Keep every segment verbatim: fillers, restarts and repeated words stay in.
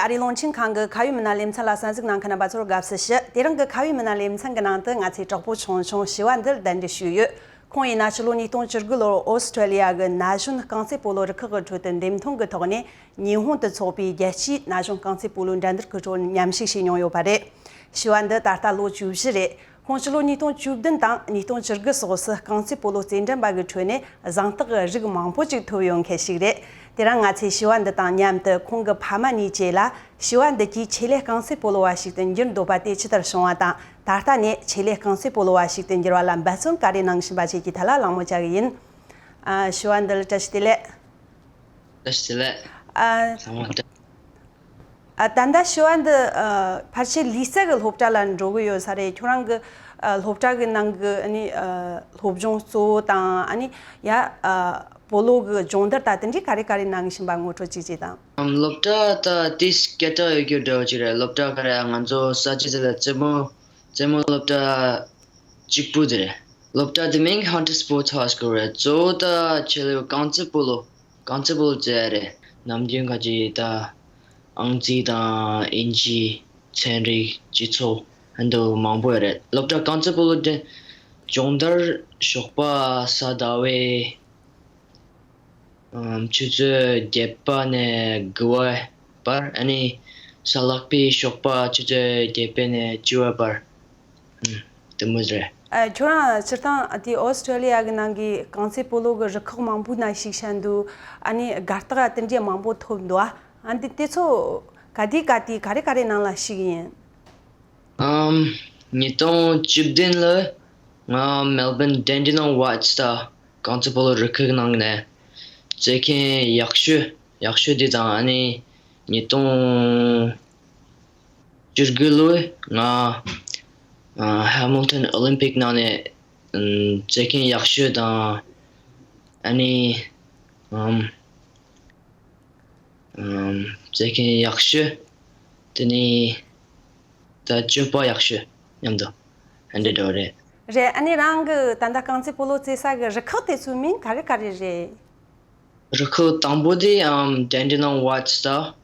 ཨ་རིའི་རླུང་འཕྲིན་ཁང་གི་ཁ་བའི་མི་སྣ་ལེ་ཚན་ལ་གསན་གཟིགས་གནང་མཁན་རྣམ་པ་ཚོར་དགའ་བསུ་ཞུ། དེ་རིང་གི་ཁ་བའི་མི་སྣ་ལེ་ཚན་གྱི་ནང་དུ་ང་ཚོའི་གྲོགས་པོ་ཆུང་ཆུང་ཞི་བ་འདུལ་གདན་འདྲེན་ཞུས་ཡོད། ཁོང་ཡིན་ན་ཕྱི་ལོ་ཉིས་སྟོང་བཅུ་དགུ་ལོར་ཨོ་སི་ཁྲུ་ལི་ཡ་གི་ན་གཞོན་རྐང་རྩེད་སྤོ་ལོ་རུ་ཁག་གི་ཁྲོད་དུ་འདེམས་ཐོན་གྱི་ཐོག་ནས་ཉི་ཧོང་དུ་འཚོགས་པའི་རྒྱལ་སྤྱིའི་ན་གཞོན་རྐང་རྩེད་སྤོ་ལོའི་འགྲན་བསྡུར་གྱི་ཁྲོད་མཉམ་ཞུགས་བྱས་མྱོང་ཡོད་པ་རེད། ཞི་བ་འདུལ་ད་ལྟ་ལོ་བཅུ་བཞི་རེད། ཁོང་ཕྱི་ལོ་ཉིས་སྟོང་བཅུ་བདུན་དང་ཉིས་སྟོང་བཅུ་དགུ་སོགས་སུ་རྐང་རྩེད་སྤོ་ལོ་རྩེད་འགྲན་པ་གི་ཁྲོད་ནས་གཟེངས་རྟགས་རིགས་མང་པོ་ཅིག་ཐོབ་ཡོད་མཁན་ཞིག་རེད། དེ་རིང་ང་ཚོས་ཞི་བ་འདུལ་དང་མཉམ་དུ་ཁོང་གི་ཕ་མ་གཉིས་བཅས་ལ་ཞི་བ་འདུལ་གྱིས་ཆེད་ལས་རྐང་རྩེད་སྤོ་ལོ་བ་ཞིག་ཏུ་འགྱུར་འདོད་པ་དེ་ཇི་ལྟར་བྱུང་བ་དང་། ད་ལྟ་ནས་ཆེད་ལས་རྐང་རྩེད་སྤོ་ལོ་བ་ཞིག་ཏུ་འགྱུར་བ་ལ་འབད་བརྩོན་ག་རེ་གནང་བཞིན་པ་བཅས་ཀྱི་ཐད་ལ་གླེང་མོལ་བྱ་གི་ཡིན། ཨ། ཞི་བ་འདུལ་བཀྲ་ཤིས་བདེ་ལེགས། བཀྲ་ཤིས་བདེ་ལེགས། ཨ། ཚང་མ་བཀྲ། ཨ། ད་ལྟ་ཞི་བ་འདུལ་ཨ། ཕལ་ཆེར་ལི་ཙཱ་གི་སློབ་གྲྭ་ལ་འགྲོ་གི་ཡོད་ས་རེད། ཁྱོད་རང་གི་ཨ། སློབ་གྲྭ་གི་ནང་གི་ཨ་ནི་ཨ། སློབ་སྦྱོང་གཙོ་བོ་དང་ཨ་ནི་ཡ་ཨ། སྤོ་ལོ་གི་སྦྱོང་བརྡར་དང་དེ་འདྲའི་ག་རེ་ག་རེ་གནང་བཞིན་པ་ངོ་སྤྲོད་ཅིག་བྱེད་དང་། ཨམ། སློབ་གྲྭ་ད་དེ་སྐད་གྲགས་ཡོད་རྒྱུ་འདྲ་བོ་ཅིག་རེད། སློབ་གྲྭ་ག་རེ་ང་ཚོ་ས་ཆ་དེ་ལ་རྩེད་མོ་རྩེད་མོ་སློབ་གྲྭ་གཅིག་པུ་དེ་རེད། སློབ་གྲྭ་དེ་མིང་Hunter Sports High School རེད། གཙོ་བོ་ད་ཆེད་ལས་རྐང་རྩེད་སྤོ་ལོ། རྐང་རྩེད་སྤོ་ལོ་རྩེ་ཡ་རེད། ནམ་རྒྱུན་ཁ་ཅིག་ད་ཨང་རྩིས་དང་དབྱིན་ཇི། ཚན་རིག་སྤྱི་ཚོགས། ཨ་འདུ་མང་པོ་ཡོད་རེད། སློབ་གྲྭ་རྐང་རྩེད་སྤོ་ལོ་དེ་སྦྱོང་བརྡར་ཞོགས་པ་གཟའ་ཟླ་བའི་ཨམ། ཆུ་ཚོད་བརྒྱད་པ་ནས་དགུ་པ་བར། ཨ་ནི་གཟའ་ལྷག་པའི་ཞོགས་པ་ཆུ་ཚོད་བརྒྱད་པ་ནས་བཅུ་པ་བར། ཨམ། དེ་མོ་རེད། ཨ། ཁྱོད་རང་སྤྱིར་བཏང་དེ་ཨོ་སི་ཁྲུ་ལི་ཡ་གི་ནང་གི་རྐང་རྩེད་སྤོ་ལོ་གི་རུ་ཁག་མང་པོའི་ནང་ཞུགས་བྱས་འདུག་ཨ་ནི་དགའ་རྟགས་དེ་འདྲའི་མང་པོ་ཐོབ་འདུག་ཨ། ཨ་འདི་དེ་ཚོ་ག་དུས་ག་དུས་ག་རེ་ག་རེ་ནང་ལ་ཞུགས་ཡིན། ཨམ། ཉིས་སྟོང་བཅུ་བདུན་ལོར་ང་མེལ་བྷན་ཌན་ཌི་ལོན་ཝེཊ་སི་ད་རྐང་རྩེད་སྤོ་ལོ་རུ་ཁག་ནང་ནས་རྩེད་མཁན་ཡག་ཤོས་ཡག་ཤོས་དེ་དང་། ཨ་ནི་ཉིས་སྟོང་བཅུ་དགུ་ལོར་ང་ཨ། ཧེ་མིལ་ཊོན་ཨོ་ལིམ་པིག་ནང་ནས་ཨམ། རྩེད་མཁན་ཡག་ཤོས་དང་། ཨ་ནི་ཨམ། ཨམ། རྩེད་མཁན་ཡག་ཤོས། དེ་ནས་ད་སྤྱོད་པ་ཡག་ཤོས་མཉམ་དུ་ཨ་འདྲ་འདྲ་བོ་རེད། རེད། ཨ་ནི་རང་གི་ད་ལྟ་རྐང་རྩེད་སྤོ་ལོ་རྩེ་ས་གི་རུ་ཁག་དེ་ཚོའི་མིང་ག་རེ་ག་རེ་རེད། རུ་ཁག་དང་པོ་དེ་ཨམ། ཌན་ཌི་ལོན་ཝེཊ་སི་ད།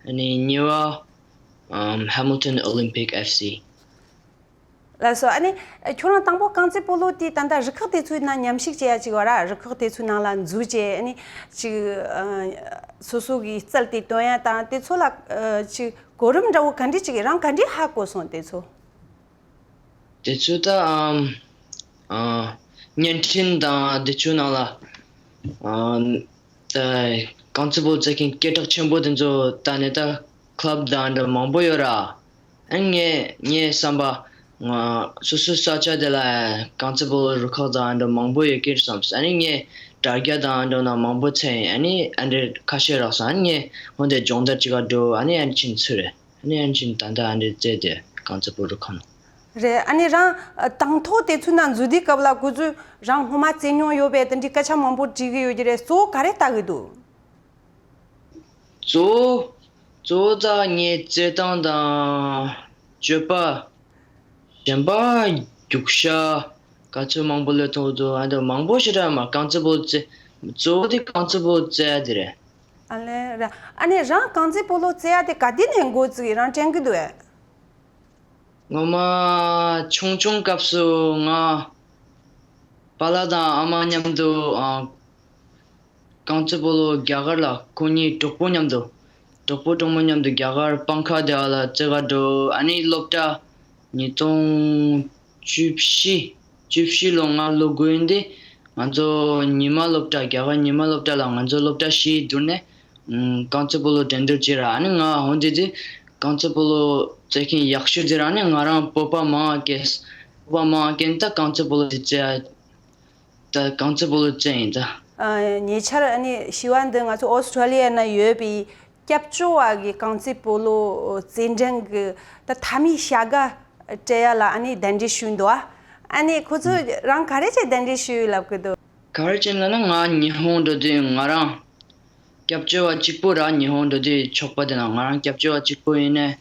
ཨ་ནི་གཉིས་པ་ཨམ། ཧེ་མིལ་ཊོན་ཨོ་ལིམ་པིག་ཨེཕ་སི། ལགས་སོ། ཨ་ནི་ཁྱོད་རང་དང་པོ་རྐང་རྩེད་སྤོ་ལོ་དེ་ད་ལྟ་རུ་ཁག་དེ་ཚོའི་ནང་མཉམ་ཞུགས་བྱེད་ཡ་ཅིག་ཡོད་ར། རུ་ཁག་དེ་ཚོའི་ནང་ལ་འཛུལ་བྱས། ཨ་ནི་ཅིག་ཨ། སོ་སོ་གི་རྩལ་དེ་སྟོན་ཡ་དང་དེ་ཚོ་ལ་ཨ། ཅིག་གོ་རིམ་འདྲ་བོ་ག་འདྲ་ཅིག་རང་ག་འདྲ་ཧ་གོ་སོང་དེ་ཚོ། དེ་ཚོ་ད་ཨམ། ཨ། བརྙན་འཕྲིན་དང་དེ་ཚོའི་ནང་ལ་ཨམ། ད་རྐང་རྩེད་སྤོ་ལོ་རྩེད་མཁན་སྐད་གྲགས་ཆེན་པོ་དེ་ཚོ་ད་ནས་ད་ཁ་ལབ་དང་འདྲ་མང་པོ་ཡོད་ར། ཨ་ངས་ངའི་བསམ་པ་ང་སོ་སོའི་ས་ཆ་དེ་ལ་རྐང་རྩེད་སྤོ་ལོ་རུ་ཁག་དང་འདྲ་མང་པོ་ཡོད་ཀྱི་རེད་བསམ། ཨ་ནི་ངས་དྲ་རྒྱ་དང་འདྲ་ན་མང་པོ་འཚོལ་ཡིན། ཨ་ནི་ཨ་འདྲ་ཁ་ཤས་རག་སོང་། ཨ་ནི་ངས་འོན་ཏེ་སྦྱོང་བརྡར་ཅིག་ག་འགྲོ། ཨ་ནི་ཨ་ནི་ཕྱིན་ཚུར་རེད། ཨ་ནི་ཨ་ནི་ཕྱིན་ད་ལྟ་ཨ་འདྲ་རྩེད་དེ་རྐང་རྩེད་སྤོ་ལོ་རུ་ཁག་ནང་། རེད། ཨ་ནི་རང་ཨ། དང་ཐོག་དེ་ཚོའི་ནང་འཛུལ་དུས་སྐབས་ལ་ཁོ་ཚོས་རང་སྔོན་མ་རྩེད་མྱོང་ཡོད་པའི་དེ་འདྲའི་སྐད་ཆ་མང་པོ་དྲིས་ཀྱི་ཡོད་ཀྱི་རེད། གཙོ་བོ་ག་རེ་ལྟ་གི་འདུག་གཙོ་བོ་གཙོ་བོ་ད་ངའི་རྩེད་སྟངས་དང་སྤྱོད་པ། གཞན་པ་རྒྱུག་ཤར་ག་ཚོད་མང་པོ་སླེབས་ཐུབ་འདུག་ཨ་འདྲ་མང་པོ་ཞེ་དྲག་མ། རྐང་རྩེད་སྤོ་ལོ་རྩེད། གཙོ་བོ་དེ་རྐང་རྩེད་སྤོ་ལོ་རྩེ་ཡ་དེ་རེད། ཨ་ལེ་ར། ཨ་ནི་རང་རྐང་རྩེད་སྤོ་ལོ་རྩེ་ཡ་དེ་ག་དུས་ནས་འགོ་བཙུགས་ཡིན། རང་དྲན་གི་འདུག་ཨེ། ངོ་མ་ཆུང་ཆུང་སྐབས་སུ་ང་པཱ་ལགས་དང་ཨ་མ་མཉམ་དུ་ཨ། རྐང་རྩེད་སྤོ་ལོ་རྒྱ་གར་ལ་ཁོ་གཉིས་གྲོགས་པོ་མཉམ་དུ། གྲོགས་པོ་གྲོགས་མོ་མཉམ་དུ་རྒྱ་གར་པང་ཁ་དེ་བ་ལ་རྩེད་ག་འགྲོ། ཨ་ནི་སློབ་གྲྭ་ཉིས་སྟོང་བཅུ་བཞི། བཅུ་བཞི་ལོ་ང་ལོ་དགུ་ཡིན་དུས་ང་ཚོ་ཉི་མ་སློབ་གྲྭ། རྒྱ་གར་ཉི་མ་སློབ་གྲྭ་ལ་ང་ཚོ་སློབ་གྲྭ་བཞི་བསྡུར་ནས་ཨམ། རྐང་རྩེད་སྤོ་ལོ་འགྲན་བསྡུར་བྱས་ར། ཨ་ནི་ང་འོན་ཏེ་དེ་རྐང་རྩེད་སྤོ་ལོ་རྩེད་མཁན་ཡག་ཤོས་དེ་ར། ཨ་ནི་ང་རང་སྤོབས་པ་མང་བ་སྐྱེས། སྤོབས་པ་མང་བ་སྐྱེས་ནས་ད་རྐང་རྩེད་སྤོ་ལོ་དེ་རྩེ་ཡ། ད་རྐང་རྩེད་སྤོ་ལོ་རྩེ་ཡིན་ད། ཨ། ཉེ་ཆར་ཨ་ནི་ཞི་བ་འདི་ང་ཚོ་ཨོ་སི་ཁྲུ་ལི་ཡ་ན་ཡོད་པའི་སྐྱབས་བཅོལ་བ་གི་རྐང་རྩེད་སྤོ་ལོ་རྩེད་འགྲན་གི་ད་མཐའ་མའི་བྱ་དགའ་སྤྲད་ཡ་ལ་ཨ་ནི་གདན་འདྲེན་ཞུས་འདུག་ཨ་ནི་ཁོ་ཚོས་རང་ག་རེ་བྱས་གདན་འདྲེན་ཞུས་ཡོད་ལབ་གི་འདུག་ག་རེ་བྱས་ལབ་ན་ང་ཉི་ཧོང་འགྲོ་དུས་ང་རང་སྐྱབས་བཅོལ་བ་གཅིག་པུ་ར། ཉི་ཧོང་འགྲོ་དུས་ཚོགས་པ་དེ་ནང་ང་རང་སྐྱབས་བཅོལ་བ་གཅིག་པུ་ཡིན་ནས།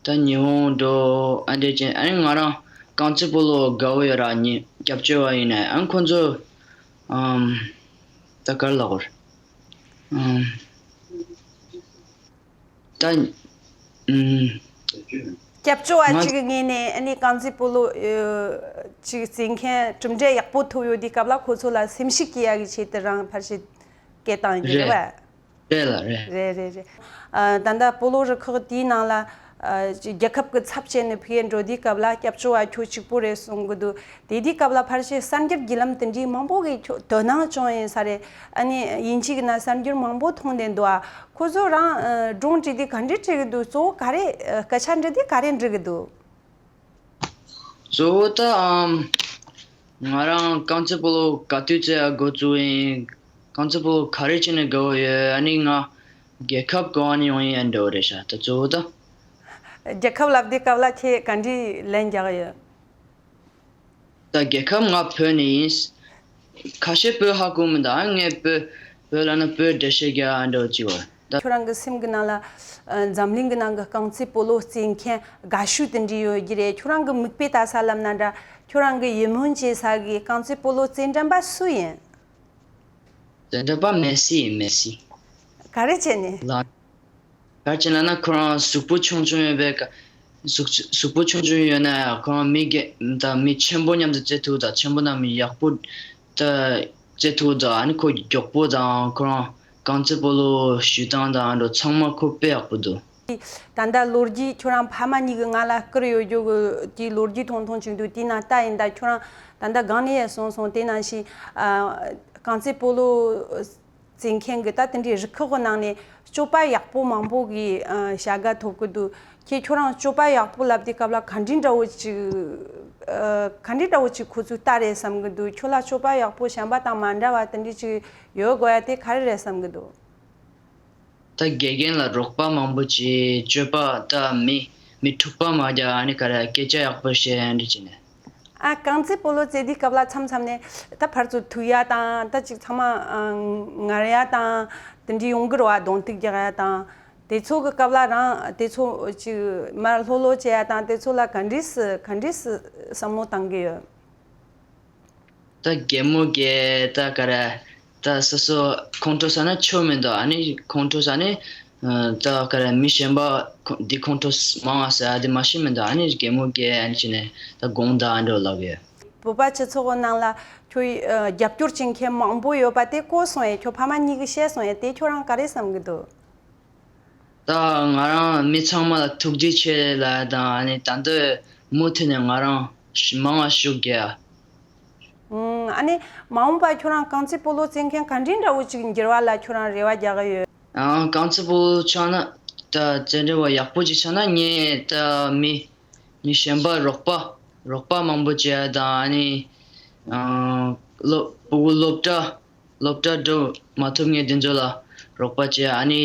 ད་ཉི་ཧོང་འགྲོ་ཨ་འདྲས་ཅན། ཨ་ནི་ང་རང་རྐང་རྩེད་སྤོ་ལོ་དགའ་བོ་ཡོད་ར། ཉི་སྐྱབས་བཅོལ་བ་ཡིན་ནས། ཨ་ནི་ཁོ་ཚོ་ཨམ། ད་ག་རེ་ལབ་དགོས་རེད། ཨམ། ད་ ཨུམ། སྐྱབས་བཅོལ་བ་ང་གཅིག་གི་ངོས་ནས་ཨ་ནི་རྐང་རྩེད་སྤོ་ལོ་ཨ་གཅིག་རྩེད་མཁན་གྲུབ་འབྲས་ཡག་པོ་ཐོབ་ཡོད་དུས་སྐབས་ལ་ཁོ་ཚོ་ལ་སེམས་ཤུགས་སྐྱེ་ཡག་གི་ཆེད་དུ་རང་ཕར་ཞིག་སྐད་བཏང་ཡོད་རེད་རེད། པ། རེད་ལ་རེད། རེད་རེད་རེད། ཨ་ད་ལྟ་སྤོ་ལོ་རུ་ཁག་དེའི་ནང་ལ་ཨ་རྒྱལ་ཁབ་ཀྱི་ཚབ་བྱས་ནས་ཕེབས་འགྲོ་དུས་སྐབས་ལ་སྐྱབས་བཅོལ་བ་ཁྱོད་གཅིག་པོ་རེད་གསུང་གི་འདུག་དེ་དུས་སྐབས་ལ་ཕལ་ཆེར་གསར་འགྱུར་བརྒྱུད་ལམ་དེ་འདྲའི་མང་པོ་གིས་ཁྱོད་དོ་སྣང་བྱུང་ཡིན་ས་རེད། ཨ་ནི་དབྱིན་ཇི་གི་ནང་གསར་འགྱུར་མང་པོ་མཐོང་བསྡད་འདུག་ཨ་ཁོ་ཚོ་རང་ཨ་སྒྲུང་བྲིས་དུས་ག་འདྲས་བྲིས་གི་འདུག་གཙོ་བོ་ག་རེ་ཨ་སྐད་ཆ་འདྲི་དུས་ག་རེ་འདྲི་གི་འདུག་གཙོ་བོ་ད་ཨམ། ང་རང་རྐང་རྩེད་སྤོ་ལོ་ག་དུས་རྩེ་ཡ་འགོ་བཙུགས་ཡིན། རྐང་རྩེད་སྤོ་ལོ་ག་རེ་བྱས་ནས་དགའ་བོ་ཡོད། ཨ་ནི་ང་རྒྱལ་ཁབ་གང་ནས་ཡོང་ཡིན་ཡ་འདྲ་བོ་རེད་ཤག་ད་གཙོ་བོ་ད། རྒྱལ་ཁབ་ལབ་དུས་སྐབས་ལ་ཁྱེད་ག་འདྲའི་ལན་རྒྱག་ཡོད། ད་རྒྱལ་ཁབ་ང་བོད་ནས་ཡིན། ཁ་ཤས་བོད་ཧ་གོ་མི་འདུག་ཨ་ངས་བོད་བོད་ལབ་ན་བོད་འགྲེལ་བཤད་རྒྱག་ཨ་འདྲ་བོ་ཅིག་བ་ད། ཁྱོད་རང་གི་སེམས་ཀྱི་ནང་ལ་ཨ་འཛམ་གླིང་གི་ནང་གི་རྐང་རྩེད་སྤོ་ལོ་རྩེད་མཁན་དགའ་ཤོས་དེ་འདྲ་ཡོད་ཀྱི་རེད། ཁྱོད་རང་གི་མིག་དཔེ་ལྟ་ས་ལབ་ན་འདྲ། ཁྱོད་རང་གི་ཡིད་སྨོན་བྱེད་ས་གི་རྐང་རྩེད་སྤོ་ལོ་རྩེད་འགྲན་པ་སུ་ཡིན། རྩེད་འགྲན་པ་མེ་སི་ཡིན་མེ་སི། ག་རེ་བྱས་ནས། ལ། ག་རེ་བྱས་ན་ན་ཁོ་རང་གཟུགས་པོ་ཆུང་ཆུང་ཡོད་པའི་ཀ་གཟུགས་གཟུགས་པོ་ཆུང་ཆུང་ཡོད་ན་ཡང་ཁོ་རང་མི་རྒན་དང་མི་ཆེན་པོ་མཉམ་དུ་རྩེད་ཐུབ་དང་ཆེན་པོ་དང་མི་ཡག་པོ་ད་རྩེད་ཐུབ་དང་ཨ་ནི་ཁོ་མགྱོགས་པོ་དང་ཁོ་རང་རྐང་རྩེད་སྤོ་ལོ་ཞུ་སྟངས་དང་ཨ་འགྲོ་ཚང་མ་ཁོ་དཔེ་ཡག་པོ་འདུག་ད་ལྟ་ལོ་རྒྱུས་ཁྱོད་རང་ཕ་མ་གཉིས་ཀྱིས་ང་ལ་བསྐུར་ཡོད་རྒྱུ་གི་དེའི་ལོ་རྒྱུས་ཐུང་ཐུང་ཅིག་འདུག་དེའི་ནང་ལྟ་ཡིན་ད་ཁྱོད་རང་ད་ལྟ་སྒང་ནས་ཡང་གསུངས་སོང་དེ་ནང་བཞིན་ཨ་རྐང་རྩེད་སྤོ་ལོ། རྩེད་མཁན་གྱི་ད་དེ་འདྲའི་རུ་ཁག་གི་ནང་ནས་སྤྱོད་པ་ཡག་པོ་མང་པོ་གི་ཨ་བྱ་དགའ་ཐོབ་ཀྱི་འདུག་ཁྱེད་ཁྱོད་རང་སྤྱོད་པ་ཡག་པོ་ལབ་དུས་སྐབས་ལ་ག་འདྲའི་འདྲ་བོ་ཅིག་ཨ་ག་འདྲའི་འདྲ་བོ་ཅིག་ཁོ་ཚོས་ལྟ་རེད་བསམ་གྱི་འདུག་ཁྱོད་ལ་སྤྱོད་པ་ཡག་པོ་གཞན་པ་དང་མ་འདྲ་བ་དེ་འདྲའི་ཅིག་ཡོད་དགོས་ཡ་དེ་ག་རེ་རེད་བསམ་གྱི་འདུག་ད་དགེ་རྒན་ལ་རོགས་པ་མང་པོ་བྱེད། སྤྱོད་པ་ད་མི་མི་འཁྲུག་པ་མ་རྒྱག་ཨ་ནི་ག་རེ་སྐད་ཆ་ཡག་པོ་བཤད་ཨ་འདྲ་བྱས་ནས། ཨ་རྐང་རྩེད་སྤོ་ལོ་རྩེ་དུས་སྐབས་ལ་མཚམས་མཚམས་ནས་ད་ཕར་ཚུར་ཐུག་ཡ་དང་ད་ཅིག་ཚང་མ་ཨ་ངར་ཡ་དང་དེ་འདྲའི་ཡོང་གི་རེད་བ། གདོང་ཐུག་རྒྱག་ཡ་དང་དེ་ཚོ་གི་སྐབས་ལ་རང་དེ་ཚོ་ཅིག་མར་ལྷོད་ལྷོད་བྱེད་ཡ་དང་དེ་ཚོ་ལ་ག་འདྲས་སེ་ག་འདྲས་སེ་བསམ་བློ་བཏང་གི་ཡོད། ད་གད་མོ་བགད་ད་ག་རེ། ད་སོ་སོ་ཁོང་ཁྲོ་ཟ་ན་ཆོ་མི་འདུག་ཨ་ནི་ཁོང་ཁྲོ་ཟ་ནས་ཨ་ད་ག་རེ་མི་གཞན་པ་ཁོ་འདི་ཁོང་ཁྲོ་མང་བ་ཟ་ཨ་འདི་མ་ཤེས་མི་འདུག་ཨ་ནི་གད་མོ་བགད་ཨ་ནི་བྱས་ནས་ད་དགོངས་དག་ཨ་འདྲ་ལབ་ཡོད། བོད་པ་སྤྱི་ཚོགས་ནང་ལ་ཁྱོད་ཨ་རྒྱབ་སྐྱོར་བྱེད་མཁན་མང་པོ་ཡོད་པ་དེ་གོ་སོང་ཡས། ཁྱོད་ཕ་མ་གཉིས་ཀྱིས་བཤད་སོང་ཡས་དེ་ཁྱོད་རང་ག་རེ་བསམ་གྱི་འདུག་ད་ང་རང་མི་ཚང་མ་ལ་ཐུགས་རྗེ་ཆེ་ལབ་དང་ཨ་ནི་ད་འདོད་མུ་མཐུད་ནས་ང་རང་མང་བ་ཤུགས་རྒྱག་ཨ་ནི་མ་འོངས་པ་ཁྱོད་རང་རྐང་རྩེད་སྤོ་ལོ་རྩེད་མཁན་ག་འདྲའི་འདྲ་བོ་ཅིག་འགྱུར་བ་ལ་ཁྱོད་རང་རེ་བ་རྒྱག་གི་ཡོད། ཨང་རྐང་རྩེད་སྤོ་ལོ་ཆགས་ན་ད་རྩེད་འགྲན་པ་ཡག་པོ་ཅིག་ཆགས་ན་ངས་ད་མི་མི་གཞན་པ་རོགས་པ་རོགས་པ་མང་པོ་བྱེད་ཡ་དང་ཨ་ནི་ཨང་སློབ་སློབ་གྲྭ། སློབ་གྲྭ་འགྲོ་མ་ཐུབ་མཁན་དེ་ཚོ་ལ་རོགས་པ་བྱེད་ཨ་ནི་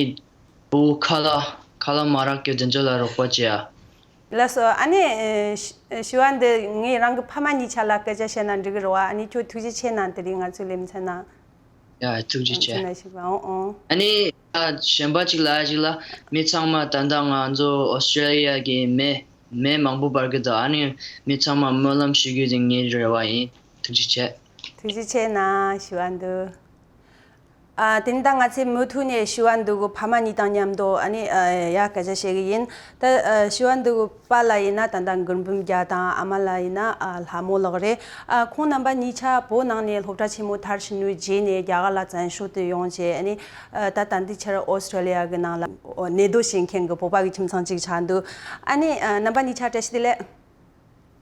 བུ་ཁ་ལག་ཁ་ལག་མ་རག་མཁན་དེ་ཚོ་ལ་རོགས་པ་བྱེད། ལགས་སོ། ཨ་ནི་ཞུ་བ་འདི་ངས་རང་གི་ཕ་མ་གཉིས་ཆ་ལ་སྐད་ཆ་བཤད་ན་འགྲིག་གི་རེད་བ། ཨ་ནི་ཁྱོད་ཐུགས་རྗེ་ཆེ་གནང་དེ་རིང་ང་ཚོའི་ལེ་ཚན་ནང་། ཡ་ཐུགས་རྗེ་ཆེ། ཨོ་ཨོ། ཨ་ནི་གཞན་པ་གཅིག་ལ་གཅིག་ལ་མི་ཚང་མ་ད་ལྟ་ང་ཚོ་ཨོ་སི་ཀྲེ་ལི་ཡ་གི་མི་མི་མང་པོ་འབར་གི་འདུག་ཨ་ནི་མི་ཚང་མ་སྨོན་ལམ་ཞུ་རྒྱུ་དེ་ངའི་རེ་བ་ཡིན། ཐུགས་རྗེ་ཆེ། ཐུགས་རྗེ་ཆེ་གནང་ཞུ་བ་འདུག་ཨ་དེ་ནི་ད་ང་ཚོས་མུ་མཐུད་ནས་ཞུ་བ་འདུག་གི་ཕ་མ་གཉིས་དང་མཉམ་དུ་ཨ་ནི་ཨ་ཡ་སྐད་ཆ་བཤད་གི་ཡིན། ད་ཨ་ཞུ་བ་འདུག་གི་པ་ལ་ཡིན་ན་ད་ལྟ་མགུར་འབུམ་རྒྱལ་དང་ཨ་མ་ལ་ཡིན་ན་ཨ་ལྷ་མོ་ལགས་རེད། ཨ་ཁོང་རྣམ་པ་གཉིས་ཆ་བོད་ནང་ནས་སློབ་གྲྭ་ཆེན་མོ་མཐར་ཕྱིན་ནོའི་རྗེས་ནས་རྒྱ་གར་ལ་བཙན་བྱོལ་དུ་ཡོང་བྱས་ཨ་ནི་ཨ་ད་ད་ལྟའི་ཆར་ཨོ་སི་ཀྲེ་ལི་ཡ་གི་ནང་ལ་གནས་སྡོད་བྱེད་མཁན་གི་བོད་པ་གི་ཁྱིམ་ཚང་གཅིག་ཆགས་འདུག་ཨ་ནི་ཨ་རྣམ་པ་གཉིས་ཆ་བཀྲ་ཤིས་བདེ་ལེགས།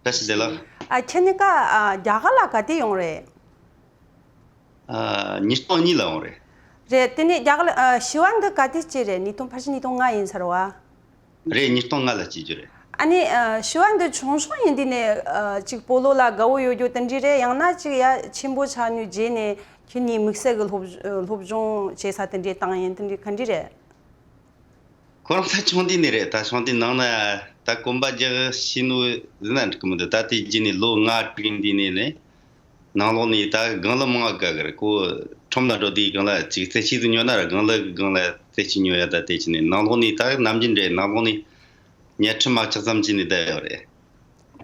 བཀྲ་ཤིས་བདེ་ལེགས། ཨ་ཁྱེད་གཉིས་ཀ་ཨ་རྒྱ་གར་ལ་ག་དུས་ཡོང་རེད། ཨ་ཉིས་སྟོང་གཉིས་ལ་ཡོང་རེད། རེད། དེ་ནས་རྒྱ་གར་ལ་ཨ་ཞུ་བ་འདི་ག་དུས་སྐྱེས་རེད། ཉིས་སྟོང་ཕལ་ཆེར་ཉིས་སྟོང་ལྔ་ཡིན་ས་རེད་བ། རེད། ཉིས་སྟོང་ལྔ་ལ་སྐྱེས་རྒྱུ་རེད། ཨ་ནི་ཨ་ཞུ་བ་འདི་ཆུང་ཆུང་ཡིན་དུས་ནས་ཨ་ཅིག་སྤོ་ལོ་ལ་དགའ་བོ་ཡོད་རྒྱུ་དེ་འདྲ་རེད། ཡང་ན་ཅིག་ཡ་ཆེན་པོ་ཆགས་ནས་རྗེས་ནས་ཁྱེད་གཉིས་དམིགས་བསལ་གྱི་སློབ་སློབ་སྦྱོང་བྱེད་ས་དེ་འདྲའི་བཏང་ཡིན་དེ་འདྲ་ག་འདྲ་རེད། ཁོ་རང་ད་ཆུང་དུས་ནས་རེད། ད་ཆུང་དུས་ནང་ན་ད་གོམ་པ་རྒྱག་ཤེས་ནོ་ཟེར་ན་འགྲིག་གི་མི་འདུག་ད་དེ་རྗེས་ནས་ལོ་ལྔ་དྲུག་ཡིན་དུས་ནས་ནས་ནང་ལོགས་ནས་ད་སྒང་ལ་མང་བ་དགའ་གི་རེད། ཁོ་ཁྲོམ་ལ་འགྲོ་དུས་སྒང་ལ་ཅིག་རྩེད་ཆས་དུ་ཉོ་ན་ར་སྒང་ལ་སྒང་ལ་རྩེད་ཆས་ཉོ་ཡ་ད་དེ་བྱས་ནས་ནང་ལོགས་ནས་ད་ནམ་རྒྱུན་རེད། ནང་ལོགས་ནས་ཉལ་ཁྲི་མ་ཆག་ཙམ་བྱས་ནས་བསྡད་ཡོད་རེད།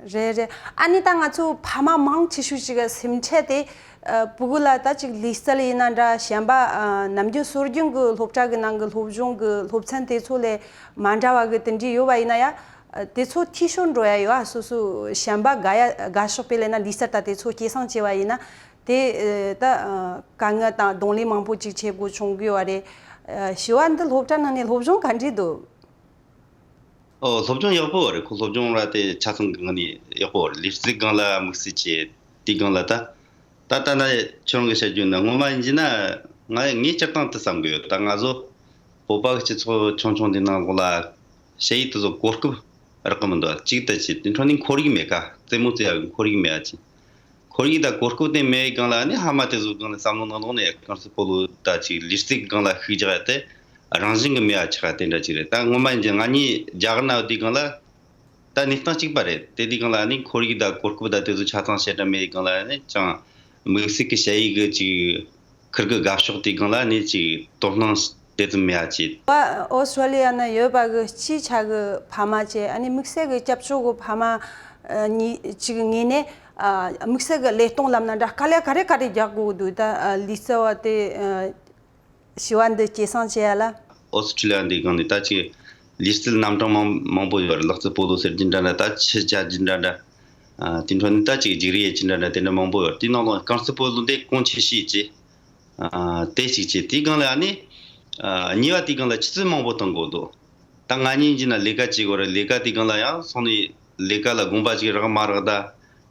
རེད་རེད། ཨ་ནི་ད་ང་ཚོ་ཕ་མ་མང་ཆེ་ཤོས་ཅིག་གི་སེམས་ཁྲལ་དེ། ཨ། ཕྲུ་གུ་ལ་ད་ཅིག་ལུས་རྩལ་ཡིན་ན་འདྲ། གཞན་པ། ཨ། ནམ་རྒྱུན་སྲོལ་རྒྱུན་གྱི་སློབ་གྲྭ་གི་ནང་གི་སློབ་སྦྱོང་གི་སློབ་ཚན་དེ་ཚོ་ལས་མ་འདྲ་བ་གི་དེ་འདྲ་ཡོད་པ་ཡིན་ན་ཡང་། ཨ། དེ་ཚོ་འཐུས་ཤོར་འགྲོ་ཡ་ཡོད། ཨ། སོ་སོ་གཞན་པ་དགའ་ཡ་དགའ་ཕྱོགས་པའི་ལས་ན་ལུས་རྩལ་ད་དེ་ཚོ་སྐྱེད་སྲིང་བྱས་པ་ཡིན་ན། དེ། ཨ། ད། ཨ། དཀའ་ངལ་དང་གདོང་ལེན་མང་པོ་ཅིག་བྱེད་དགོས་བྱུང་གི་ཡོད་རེད། ཨ། ཞི་བ་འདི་སློབ་གྲྭ་ནང་ནས་སློབ་སྦྱོང་ག་འདྲ་འདུག་ཨོ། སློབ་སྦྱོང་ཡག་པོ་རེད། ཁོ་སློབ་སྦྱོང་ར་དེ་ཆ་ཚང་གི་ངོས་ནས་ཡག་པོ་རེད། ལུས་རྩལ་སྒང་ལ་དམིགས་བསལ་གྱི་དེའི་སྒང་ལ་ད། ད་ལྟ་ན་ཁྱོད་རང་གི་བཤད་རྒྱུ་ན་ངོ་མ་ཡིན་གྱི་ན། ང་ངས་སྤྱིར་བཏང་དུ་བསམ་གི་ཡོད། ད་ང་ཚོ་བོད་པ་གི་སྤྱི་ཚོགས་ཆུང་ཆུང་འདི་ནང་ལོགས་ལ་ཞ་ཡི་དེ་ཚོ་གོ་སྐབས་རག་གི་མི་འདུག་གཅིག་ད་བྱས། དེ་འཕྲོ་ནས་ཁོར་ཡུག་མེད་ཀ། རྩེད་མོ་རྩེ་ཡག་གི་ཁོར་ཡུག་མེད་ཨ་ཅི། ཁོར་ཡུག་དང་གོ་སྐབས་དེ་མེད་སྒང་ལ་ནི་ཕ་མ་དེ་ཚོ་སྒང་ལ་བསམ་བློ་ནང་ལོགས་ནས་གངས་སེར་སྤོ་ལོ་ད་ཅིག་ལུས་རྩལ་སྒང་ལ་ཤུགས་རྒྱག་ཡ་དེ་རང་བཞིན་གྱི་མེད་པ་ཆགས་དེ་འདྲ་ཅིག་རེད། ད་ངོ་མ་ཡིན་གྱི་ང་གཉིས་རྒྱ་གར་ན་ཡོད་དུས་སྒང་ལ་ད་གནས་སྟངས་གཅིག་པ་རེད། དེ་དུས་སྒང་ལ་ནི་ཁོར་ཡུག་དང་གོ་སྐབས་དང་དེ་ཚོ་ཆ་ཚང་ཞེ་དྲག་མེད་སྒང་ལ་ནི་ཅང་དམིགས་བསལ་གྱི་ཞ་ཡི་གི་ཅིག་ཁིར་གི་དགའ་ཕྱོགས་དེ་སྒང་ལ་ནི་ཅིག་དོ་སྣང་དེ་ཙམ་མེད་པ་ཅིག་ཨོ་སི་ཀྲོ་ལི་ཡ་ན་ཡོད་པ་གི་སྤྱིའི་ཆ་གི་ཕ་མ་བཅས། ཨ་ནི་དམིགས་བསལ་གི་སྐྱབས་བཅོལ་གི་ཕ་མ་ཨ་ཉི་ཅིག་ངོས་ནས། ཨ། དམིགས་བསལ་གི་ལས་སྟངས་ལབ་ན་འདྲ། དཀའ་ལས་ག་རེ་ག་རེ་རྒྱག་དགོས་འདུག་ད། ཨ། ལུས་རྩལ་བ་དེ། ཨ། ཞི་བ་འདི་སྐྱེད་སྲིང་བྱེད་ཡ་ལ། ཨོ་སི་ཀྲོ་ལི་ཡ་འདི་སྒང་ནས་ད་ཅིག་ལུས་རྩལ་རྣམ་གྲངས་མང་མང་པོ་ཡོད་རེད། ལག་རྩལ་སྤོ་ལོ་ཟེར་རྒྱུ་འདྲ་འདྲ། ད་ཆུ་རྐྱལ་རྒྱུ་འདྲ་འདྲ། ཨ། དེ་འཕྲོ་ནས་ད་ཅིག་རྒྱུགས་རེས་རྒྱུ་འདྲ་འདྲ། དེ་འདྲ་མང་པོ་ཡོད་རེད། དེའི་ནང་ལ་གངས་སེར་སྤོ་ལོ་འདི་གོང་ཆེ་ཤོས་ཅིག་ཨ། དེ་གཅིག་བྱས། དེའི་སྒང་ལ་ཨ་ནི། ཨ། གཉིས་པ་དེའི་སྒང་ལ་ཆུ་ཚོད་མང་པོ་གཏོང་དགོས་འདུག་ད་ང་གཉིས་ཀྱིས་ན་ལས་ཀ་བྱེད་དགོས་རེད། ལས་ཀ་དེའི་སྒང་ལ་ཡང་སོང་ནས་ལས་ཀ་ལ་དགོངས་པ་ཅིག་རག་མ་རག་ད་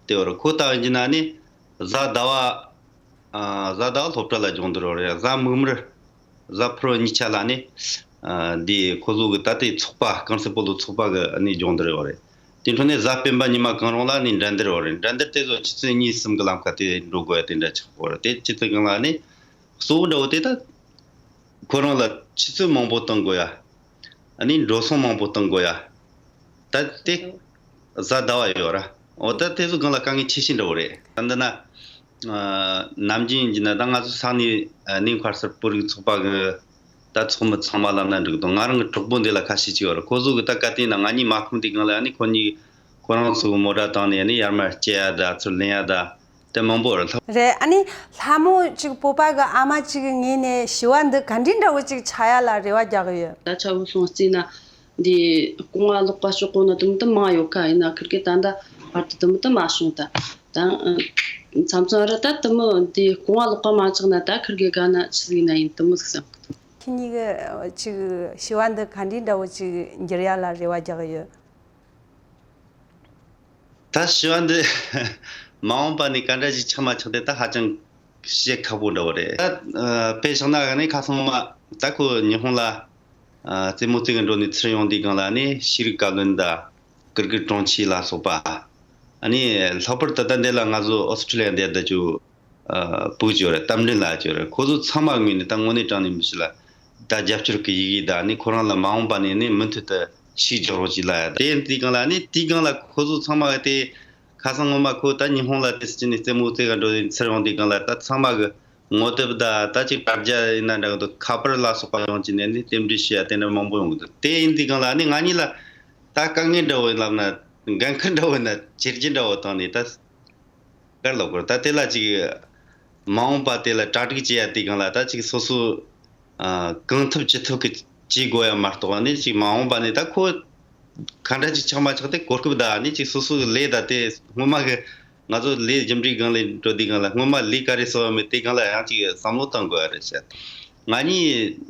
དེ་བར་ཁོ་ལྟ་བུ་ཡིན་ན་ནི་གཟའ་ཟླ་བ། ཨ། གཟའ་ཟླ་བ་སློབ་གྲྭ་ལ་སྦྱོང་བརྡར་ཡོད་རེད། གཟའ་མིག་དམར། གཟའ་ཕུར་བུ་གཉིས་ཆ་ལ་ནི། ཨ། འདི་ཁོ་ཚོ་གི་ད་ལྟའི་ཚོགས་པ། གངས་སེར་སྤོ་ལོ་ཚོགས་པ་གི་ནི་སྦྱོང་བརྡར་ཡོད་རེད། དེ་འཕྲོ་ནས་གཟའ་སྤེན་པ་ཉི་མ་གང་རུང་ལ་ནི་འགྲན་བསྡུར་ཡོད་རེད། འགྲན་བསྡུར་དེ་ཚོ་ཆུ་ཚོད་གཉིས་གསུམ་གི་ལམ་ཁ་དེ་འགྲོ་དགོས་ཡ་དེ་འདྲ་ཆགས་ཡོད་རེད། དེ་ཆུ་ཚོད་སྒང་ལ་ནི་གཙོ་བོ་འདྲ་བོ་དེ་ད་ཁོ་རང་ལ་ཆུ་ཚོད་མང་པོ་གཏོང་དགོས་ཡ། ཨ་ནི་འགྲོ་སོང་མང་པོ་གཏོང་དགོས་ཡ། ད་དེ་གཟའ་ཟླ་བ་ཡོད་ར། འོ་ད་དེ་ཚོ་སྒང་ལ་དཀའ་ངལ་ཆེ་ཤོས་འདྲ་བོ་རེད། ད་འདི་ན། ཨ། ནམ་རྒྱུན་ཡིན་གྱི་ན་ད་ང་ཚོ་ས་གནས། ཨ། གནས་མཁར་སར་བོད་རིགས་ཚོགས་པ་གི་ད་ཚོགས་མི་ཚང་མ་ལབ་ན་འགྲིག་འདུག་ང་རང་གི་གྲོགས་པོ་འདི་ལ་ཁ་ཤས་ཅིག་ཡོད་རེད། ཁོ་ཚོ་གི་ད་ག་དུས་ན་ང་གཉིས་མ་ཁོམ་དུས་སྒང་ལ་ཨ་ནི་ཁོ་གཉིས་ཁོ་རང་ཚོ་གི་མོ་ཊ་བཏང་ནས་ཨ་ནི་ཡར་མར་སྐྱེལ་ཡ་ད་ཚུར་ལེན་ཡ་ད་དེ་མང་པོ་རེད། ལྷག་རེད། ཨ་ནི་ལྷ་མོ་ཅིག་བོད་པ་གི་ཨ་མ་ཅིག་གི་ངོས་ནས་ཞི་བ་འདི་ག་འདྲའི་འདྲ་བོ་ཅིག་ཆགས་ཡ་ལ་རེ་བ་རྒྱག་གི་ཡོད། ད་ཆ་བོ་སོང་རྩིས་ན། འདི་རྐང་བ་ལོག་པ་གཅོག་གོ་ན་དུམ་དུམ་མང་ཡོད་ཁ་ཡིན་ན་ཁིར་གི་ད་ལྟ་བར་དུ་དུམ་དུམ་མ་བྱུང་ད། ད་མཚམས་མཚམས་ར་ད་དུམ་འདི་རྐང་བ་ལོག་པ་མ་ཆགས་ན་ད་ཁིར་གི་ག་ན་ཆི་ཟིག་ན་ཡིན་དུམ་ཟིག་བསམ་གི་འདུག་ཁྱེད་གཉིས་གི་ཅིག་ཞི་བ་འདི་ག་འདྲའི་འདྲ་བོ་ཅིག་འགྱུར་ཡ་ལ་རེ་བ་རྒྱག་གི་ཡོད། ད་ཞི་བ་འདི་མ་འོངས་པ་ནས་ག་འདྲ་ཞིག་ཆགས་མ་ཆགས་དེ་ད་ཧ་ཅང་བཤད་ཁག་པོ་འདྲ་བོ་རེད། ད་ཨ་དཔེ་བཞག་ན་ག་ནས་ཁ་སང་མ་ད་ཁོ་ཉི་ཧོང་ལ་ཨ་རྩེད་མོ་རྩེ་གི་འགྲོ་ནས་ཚུར་ཡོང་དུས་སྒང་ལ་ནི་ཤེས་རིག་བཀའ་བློན་དང་ཀིར་ཀིར་དྲུང་ཆེ་ལ་སོགས་པ། ཨ་ནི་ལྷག་པར་དུ་ད་འདི་ལ་ང་ཚོ་ཨོ་སི་ཀྲི་ལི་ཡ་འདི་ད་ཅུ་ཨ་ཕྲུ་གུ་ཅིག་ཡོད་རེད། རྟ་མགྲིན་ལགས་ཅིག་ཡོད་རེད། ཁོ་ཚོ་ཚང་མ་ངོས་ནས་ད་དངོས་གནས་དྲང་གནས་མི་ཞིག་ལ་ད་རྒྱབ་སྐྱོར་གྱི་ཡི་གེ་དང་ནི་ཁོ་རང་ལ་མ་འོངས་པ་ནས་ནི་མུ་མཐུད་དུ་ཤུགས་རྒྱག་རོགས་གྱིས་ལབ་ཡ། དེ་ཡིན་དུས་སྒང་ལ་ནི་དེའི་སྒང་ལ་ཁོ་ཚོ་ཚང་མ་གི་དེ་ཁ་སང་སྔོན་མ་ཁོ་ད་ཉི་ཧོང་ལ་དེ་སྤྱི་ནས་རྩེད་མོ་རྩེ་ག་འགྲོ་དུས་ཚུར་ཡོང་དུས་སྒང་ལ་ད་ཚང་མ་གི་ངོ་དེབ་དང་ད་ཅིག་དྲ་རྒྱ་ཡིན་ན་འདྲ་གི་འདུག་ཁ་པར་ལ་སོགས་པ་ཡོང་གྱི་ནས་ནི་རྟེན་འབྲེལ་ཞུ་ཡ་དེ་འདྲ་མང་པོ་ཡོང་གི་འདུག་དེ་ཡིན་དུས་སྒང་ལ་ནི་ང་གཉིས་ལ་ད་དཀའ་ངལ་འདྲ་བོ་ལབ་ན་འགན་ཁུར་འདྲ་བོ་ཡིན་ན་བྱས་རྗེས་འདྲ་བོ་བཏང་ནས་ད། གར་ལོག་གོ་ད་དེ་ལ་ཅིག་མ་འོངས་པ་དེ་ལ་གྲ་སྒྲིག་བྱེད་ཡ་དེ་སྒང་ལ་ད་ཅིག་སོ་སོ་ཨ་གང་ཐུབ་ཅི་ཐུབ་ཀྱི་བྱེད་དགོས་ཡ་མ་གཏོགས་ནི་ཅིག་མ་འོངས་པ་ནི་ད་ཁོ་ག་འདྲ་ཅིག་ཆགས་མ་ཆགས་དེ་གོ་སྐབས་ད་ནི་ཅིག་སོ་སོ་གི་ལས་ད་དེ་སྔོན་མ་གི་ང་ཚོ་ལས་རྒྱུ་འབྲས་སྒང་ལ་འགྲོ་དུས་སྒང་ལ་སྔོན་མ་ལས་ག་རེ་བཟོ་བ་མེད་དེ་སྒང་ལ་ཡང་ཅིག་བསམ་བློ་གཏང་དགོས་ཡ་རེད་ཤག་ང་གཉིས།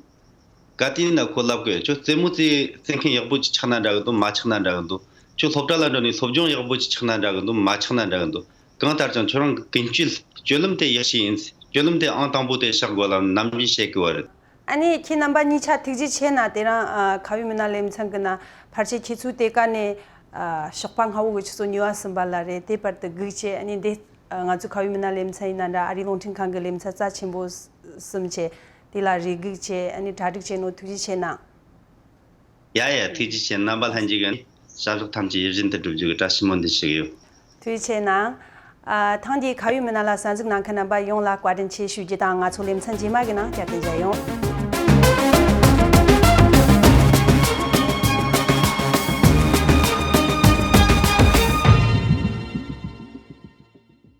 ག་དུས་ན་ཁོ་ལབ་གི་ཡོད། ཁྱོད་རྩེད་མོ་རྩེ་རྩེད་མཁན་ཡག་པོ་ཅིག་ཆགས་ན་འདྲ་གི་འདུག་མ་ཆགས་ན་འདྲ་གི་འདུག་ཁྱོད་སློབ་གྲྭ་ལ་འགྲོ་ནས་སློབ་སྦྱོང་ཡག་པོ་ཅིག་ཆགས་ན་འདྲ་གི་འདུག་མ་ཆགས་ན་འདྲ་གི་འདུག་གང་ལྟར་ཀྱང་ཁྱོད་རང་གི་ཀུན་སྤྱོད་སྤྱོད་ལམ་དེ་ཡག་ཤོས་ཡིན། སྤྱོད་ལམ་དེ་ཨང་དང་པོ་དེ་བཞག་དགོས་ལབ་ནམ་རྒྱུན་བཤད་གི་བ་རེད། ཨ་ནི་ཁྱེད་རྣམ་པ་གཉིས་ཆ་ཐུགས་རྗེ་ཆེ་གནང་། དེ་རིང་ཨ་ཁ་བའི་མི་སྣ་ལེ་ཚན་གི་ནང་ཕལ་ཆེར་ཁྱེད་ཚོའི་དེ་ག་ནས་ཨ་ཞོགས་པ་སྔ་པོ་གི་ཆུ་ཚོད་ཉི་ཤུ་ཟིན་པ་ལ་རེད། དེ་བར་དུ་སྒུག་བྱས། ཨ་ནི་འདི་ཨ་ང་ཚོའི་ཁ་བའི་མི་སྣ་ལེ་ཚན་ཡིན་ན་འདྲ། ཨ་རིའི་རླུང་འཕྲིན་ཁང་གི་ལེ་ཚན་རྩ་ཆེན་པོ་གསུམ་བྱས། དེ་ལ་རེ་སྒུག་བྱས། ཨ་ནི་གྲ་སྒྲིག་བྱས་ནོ་ཐུགས་རྗེ་ཆེ་གནང་། ཡ་ཡ་ཐུགས་རྗེ་ཆེ། རྣམ་པ་ལྷན་རྒྱས་ཀྱིས་བྱ་གཞག་ཐམས་ཅད་ཡིད་བཞིན་དུ་འགྲུབ་རྒྱུ་གི་བཀྲ་ཤིས་སྨོན་འདུན་ཞུ་གི་ཡོད། ཐུགས་རྗེ་ཆེ་གནང་། ཨ་ཐེངས་འདིའི་ཁ་བའི་མི་སྣ་ལ་གསན་གཟིགས་གནང་མཁན་རྣམ་པ་ཡོངས་ལ་བཀའ་དྲིན་ཆེ་ཞུ་རྒྱུ་དང་། ང་ཚོ་ལེ་ཚན་རྗེས་མ་གི་ནང་བསྐྱར་དུ་མཇལ་ཡོང་།